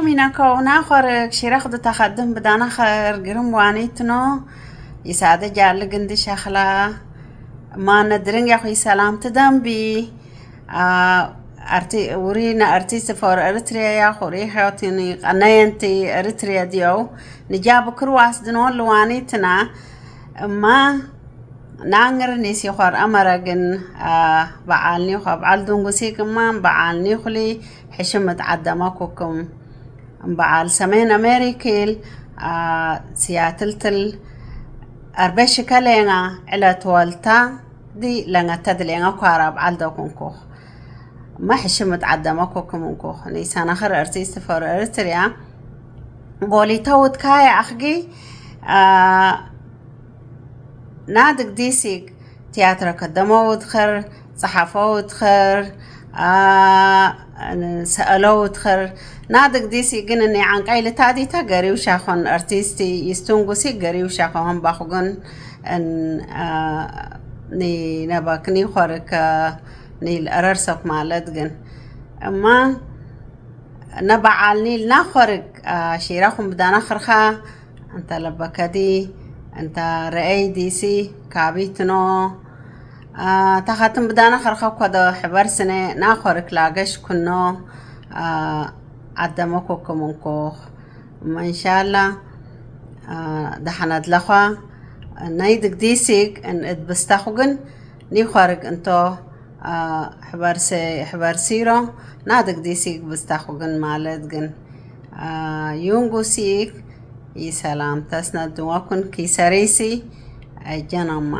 Mina kowna xorek shira xudu taxaddum bidana xer girum wani tno. Isade jalli gindi shaxla. Mana diring yaxu salam tidambi. Arti wuri na artist for Eritrea ya xuri xotini qanayenti Eritrea diyo. Nijabu kurwas dino luwani tina. Ma nangir nisi xor amara gin ba'al ni xo ba'al dungusi kman ba'al ni xuli. Xishimit caddama kukum እምበዓል ሰሜን ኣሜሪኪል ሲያትልትል ኣርበ ሽከሌና ዕለት ወልታ ዲ ለንገተድ ሌና ኳራ በዓል ደኩንኩኽ። እማ ሕሽምት ዓደመ ኮክምንኩኽ ንይሳናኽር ኣርቲስት ፈር ኤርትርያ ጎሊተውት ካየ ኣኽጊ ናድግ ዲሲግ ቲያትረ ከደመው ድኸር ጸሓፈው ድኸር ሰእለው ድኸር ናድግ ዲሲ ግን እኒ ዓንቃይ ልታዲታ ገሪው ሻኾን ኣርቲስቲ ይስቱንጉሲ ገሪው ሻኾን ባኹግን ንነበክኒ ኾርከ ኒል ረርሰብ ማለት ግን እማ ነበዓል ኒል ናኾርግ ሺራኹም ብዳና ኽርኻ እንተ ለበከዲ እንተ ረአይ ዲሲ ካቢትኖ ታኻትም ብዳና ኸርኸብ ኮዶ ሕበር ስነ ናኾርክ ላገሽ ኩኖ ዓደመ ኮኩም እንኮኽ እማ እንሻላ ደሓነት ለዃ ናይ ድግዲሲግ እድብስታኹ ግን ኒኾርግ እንቶ ሕበር ሲሮ ናድግ ዲሲግ ብስታኹ ግን ማለት ግን ዩንጉሲግ ይሰላም ተስነድወኩን ኪሰሪሲ ጀናማ